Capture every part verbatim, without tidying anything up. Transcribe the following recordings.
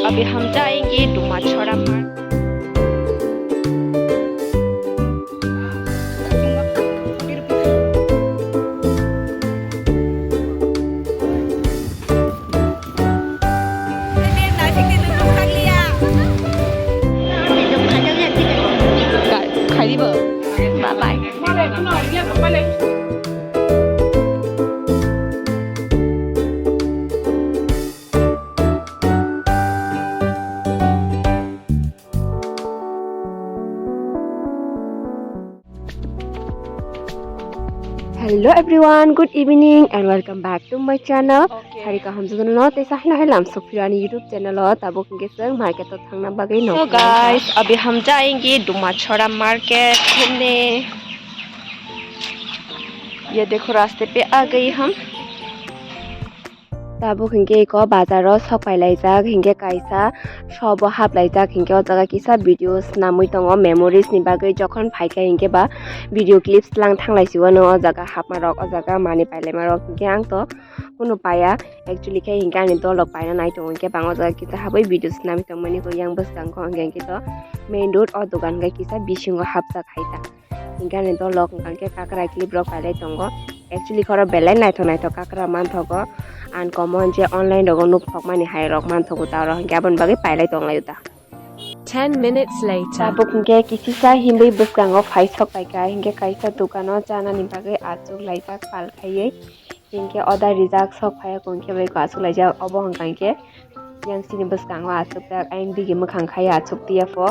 Abhi hum jayenge Dumachhora Market. Khai dibo. Bye bye. Hello everyone, good evening and welcome back to my channel. Okay. Hari kaham jagano tei sahino hai lam sokphirani YouTube channel o tabuk hingke chwng market o thangna bagwi. So nongkhorna guys, abhi hum jayenge Dumachhora Market ghumne. Ye dekho raste pe aa gaye hum. Tabuk hingke eko bazar o sok pailaijak, hingke kaisa shop o haplaijak, hingke o jaga kisa video swnamwi tongo memories ni bagwi, jokhon phaikha hingke ba video clips lang thanglai si o no o jaga hapma rok, o jaga manwi pailaima rok hingke ang to kunu paiya, actually khe hingke ani dol rok paina nai tongo, hingke bang o jaga kisa habwi video swnamwi tongmani koi yang bwskango hingke hingke to main road o dogan hingke kisa bisingo hapjak hai ta. Hingke ani dol rok hingke kakra clip rok pailai tongo. Actually, khoro belai naithok naithok kakra manthogo. Uncommon je online rogo nukthokmani hai rok manthogo ta oro hingke aboni bagwi pailai tonglaio ta. Ten minutes later. Tabuk hingke kisisa himwi bwskango phai sok paikha, hingke kaisa dukano chanani bagwi achuk laijak pal khaiwi. Hingke order rijak sok phaiya kong khe bai ko achuk laijak obo hwnka hingke yang chini bwskango achukjak ayang bigi mwkhang khai achuk tiya pho.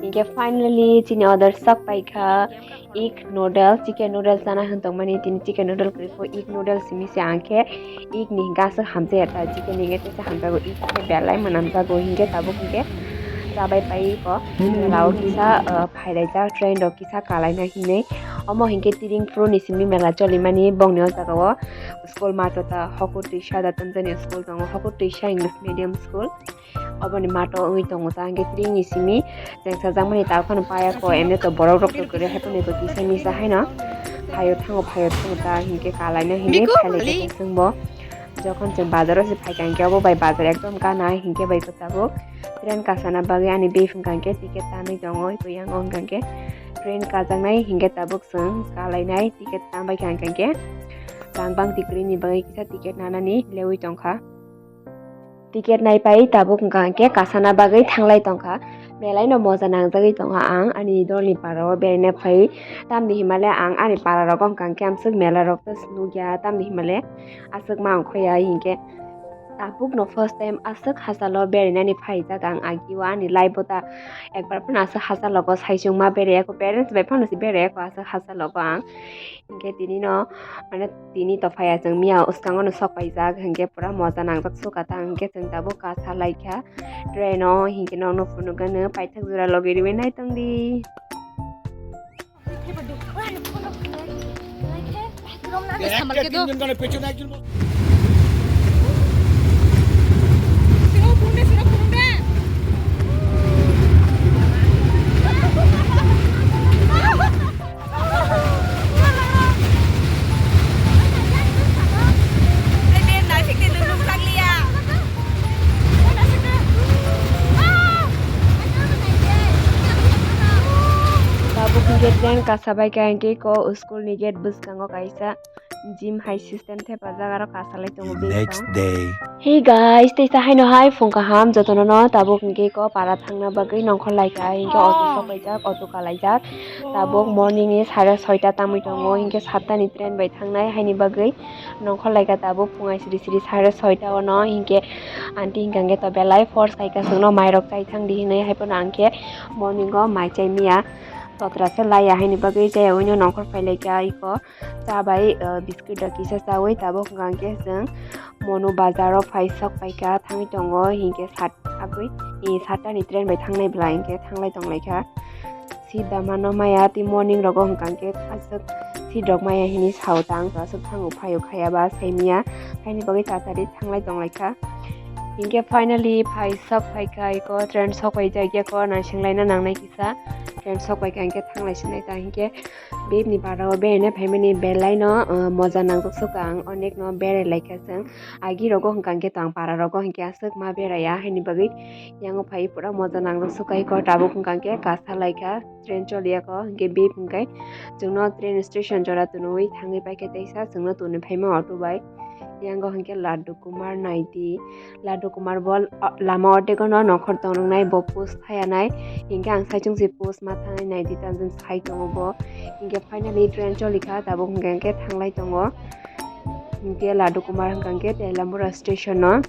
Hingke finally chini order sok paikha egg noodle, chicken noodle chana hwn tongmani tini chicken noodle kwrwi pho egg noodle simi se ang khe egg ni hingke aswk hamjaya ta chicken ni hingke tesa hamjago egg khe belai mwnamjago hingke tabuk hingke chabai pai ko lao kisa, ah, phailaijak train rok kisa kalaina hinwi omo hingke tiring phuru ni simi mela cholimani bongni o jaga o. School mato ta hokur twisa da tamjani school tongo, hokur twisa English medium school. Oboni mato wngwi tongo ta hingke tini simi chengsajakmani ta phano paya ko, ende to borok rok to kwrwi hai phano ko kisa misa haino phaio thango, phaio thango ta hingke kalaina hingke phailai khe chwngbo. Jokhon chwng bazaro se phaikha hingke obo bai bazar ekdom gana hingke bai ko tabuk train kasana bagwi ani befung kha hingke ticket tanwi tongo, eko yang wng kha hingke train kajaknai hingke tabuk chwng kalainai ticket tanbai kha hingke. Bang bang tikrini bagwi kisa ticket nanani lewi tongkha. Ticket naipai tabuk wngkha hingke kasana bagwi thanglai tongkha. Belai no moja nangjagwi tongkha ang ani dolni parao beraina phai. Tamni himale ang ani para rogo wngkha hingke amswk mela rok ta nukya tamni himale aswk ma ongkhoya hingke. Tabuk no first time aswk hachalo berainani phaijak ang agio ani life o ta ekbar phano aswk hachalogo saichung ma beraiya ko parents bai phano se beraiya ko aswk hachalogo ang. Hingke tini no, mane, tini to phaiya chwng miya o swkango no sok paijak, hingke pura moja nangjak suka ta, hingke chwng tabuk kasa laikha train o, hingke nokno phunukgano paithak jora logi riwi naitongdi. Tabuk hingke train kasabai ka hingke ko school ni gate bwskango kaisa gym hai system thepajak aro kasalai tongo. Next day. Hey guys, teisa haino hai phung kaham jotono no tabuk hingke ko para thangna bagwi nongkhor laika hingke auto sok laijak, auto kalaijak. Tabuk morning ni sare soita tangwi tongo, hingke satta ni train bai thangnai, haini bagwi nongkhor laika tabuk phung ai siri siri sare soita o no, hingke aunty hingka hingke to belai force khaika chwngno mairok chai thangdi hinwi, haiphano ang khe morning o mai chai miya, totra se laiya, haini bagwi chaya, uino nongkhor phai laikha iko cha bai, ah, biscuit rok kisa chawi tabuk hingka hingke chwng. Monu bazar o phai sok paikha thangwi tongo, hinkhe sat agwi, e, satta ni train bai thangnai bwla hinkhe thanglai tonglaikha. Seat da mano maya tei morning rogo hwnka hinkhe aswk seat rok maya hinwi sao ta, ang to aswk thango phaio khayaba saimanya, haini bagwi tatari thanglai tonglaikha. Hinkhe finally phai sok phaikha eko train sok paijak yako naisinglaina nangnai kisa. Train sok bai kha hingke thanglai sinai ta hingke bebni para o beraina phaimani belai no, uh, moja nangjak sukha ang onek no berai laikha chwng. Agi rogo hingka hingke tang para rogo hingke aswk ma beraiya haini bagwi yango phai pura moja nangjak sukha iko tabuk hingka hingke kasa laikha train choliya ko hingke beb hingke chwngno train station jora tunui thangwi paikhe teisa chwngno tunui phaima auto bai. Yango hingke Laddu Kumar naidi. Laddu Kumar bo lama ordek no nokhor tongnai bo post phaiyanai. Hingke ang saichung si post ma thangnai naidi tanjung sai tongo bo. Hingke finally train cholikha tabuk hingke hingke thanglai tongo. Hingke Laddu Kumar hingka hingke Telamura station no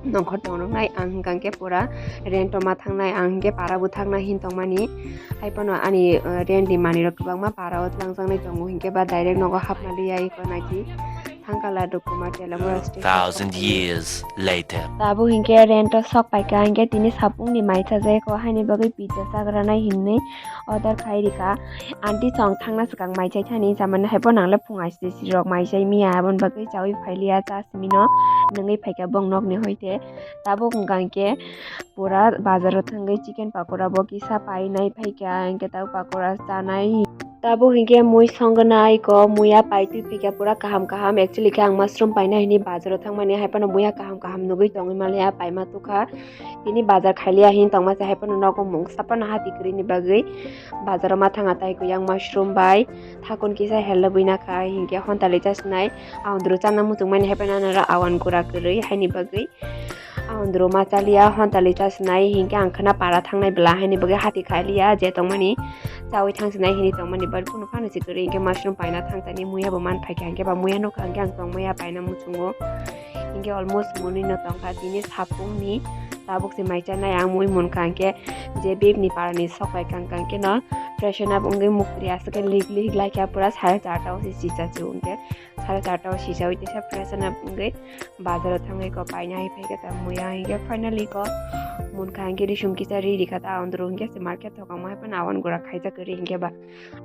nokhor tongnai ang hingka hingke pura rent o ma thangnai ang hingke para bo thangnai hin tongmani. Hai phano ani, uh, rent ni manwi rok kwbangma para o twlangjaknai tongo hingke ba direct nogo hapna liya iko naidi. Thangkala Dukuma Telamura station. Thousand years later. Tabuk hingke rent o sok paikha hingke tini sapung ni maitha jai ko haini bagwi pizza chagra nai hinwi order khai rikha. Aunty chong thangna swkang mai chai thani chamani hai bo nangle phung aisi si rok mai chai miya aboni bagwi chawi phailiya cha simi no nungwi phaikha bong nok ni hoite. Tabuk hingka hingke pura bazar o thangwi chicken pakora bo kisa painai phaikha hingke tabuk pakora chanai. Tabuk hingke mui songna iko muya paitwi phikha pura kaham kaham actually khe ang mushroom paina hini bazar o thangmani hai phano muya kaham kaham nugwi tongwi maliya paima tukha tini bazar khailia hin tongma se hai phano nogo mungsa phano hati kwrwini bagwi bazar o ma thanga tai kuyang mushroom bai thakun kisa hello buina kha hingke hontali chasnai aondro chana muchungmani hai phano nara awan gura kwrwi haini bagwi. Ang duro ma chaliya hontali chasnai hingke ang khna para thangnai bwla haini bagwi hati khailiya je tongmani chawi thangsinai hini tongmani bar kunu phano si kwrwi hingke mushroom paina thangtani muya bo man phaikha hingke ba muya nukha hingke ang tong muya paina muchungo hingke almost monwi no tongkha tini sapungni tabuk se mai chanai ang mui munkha hingke je bebni parani sok bai kang kang keno freshen up wngwi muktri aswk khe lik lik laikha pura sare charta o se chicha chu hingke sare charta o sisa ui tesa freshen up wngwi bazar o thangwi ko paina hai phaikha ta muya hingke finally ko munkha hingke risum kisa ri rikha ta aondro hingke se market thokang ma hai phano awan gura khaijak ri hingke ba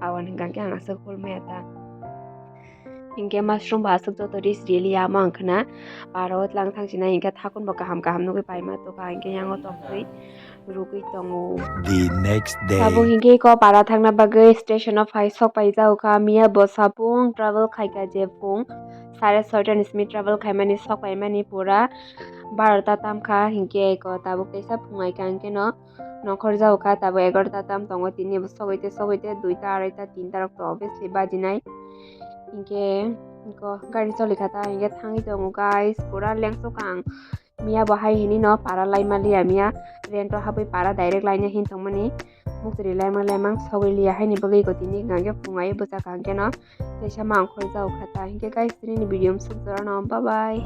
awan hingka hingke ang aswk hul maya ta hingke mushroom ba aswk joto ris rili ama ang khna para o tlang thang sinai hingke thakun bo kaham kaham nugwi paima tokha hingke yango tokri rugwi tongo. The next day. Tabuk hingke ko para thangna bagwi station o phai sok pai jao kha miya bo sapung travel khaikha je phung sare soita ni simi travel khaimani sok paimani pura barota tam kha hingke ko tabuk teisa phung ai kha hingke no nokhor jao kha tabuk egarota tam tongo tini bo sogwi te sogwi te duita araita tinta rok to obviously bajinai hingke ko gari choli kha ta hingke thangwi tongo guys pura lengsokha ang. Miya bo hai hini no para laima liya miya rent o habwi para direct laina hin tongmani muktri laima laima sogwi liya haini bagwi ko tini hingke phungai bwsa kha hingke no teisa ma ongkhor jao kha ta hingke guys tini ni video msuk jora no bye bye.